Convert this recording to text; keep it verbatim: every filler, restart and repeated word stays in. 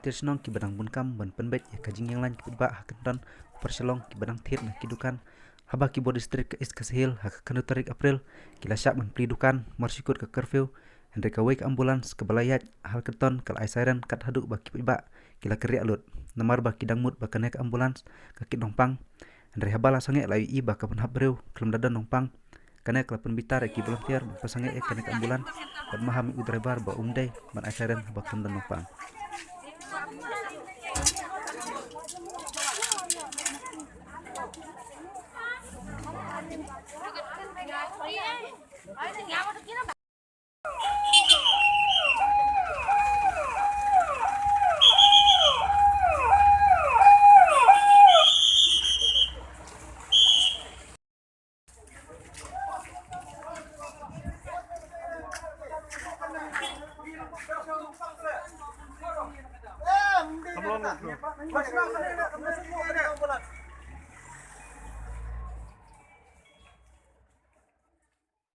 ter shnong kiba dang bun kam ban pynbeit ïa ka jingïeng lain ki paidbah ha ka kynton u por Shillong kiba dang thied na ki dukan. Haba ki bor district ka East Khasi Hills ha ka khyndai tarik April ki la shah ban plie dukan mar shi kut ka curfew. Hynrei kawei ka ambulance kaba la ïaid ha ka kynton ka la ai siren kat haduh ba ki paidbah ki la kyrriah lut namar ba ki dang mut ba kane ka ambulance ka kit nongpang. Hynrei haba la sangeh la ïohi ba ka pynhap briew khlem da don nongpang. Kane ka la pynbitar ïa ki volunteer ban pynsangeh ïa kane ka ambulance bad maham ïa u driver ba um dei ban ai siren haba khlem don nongpang.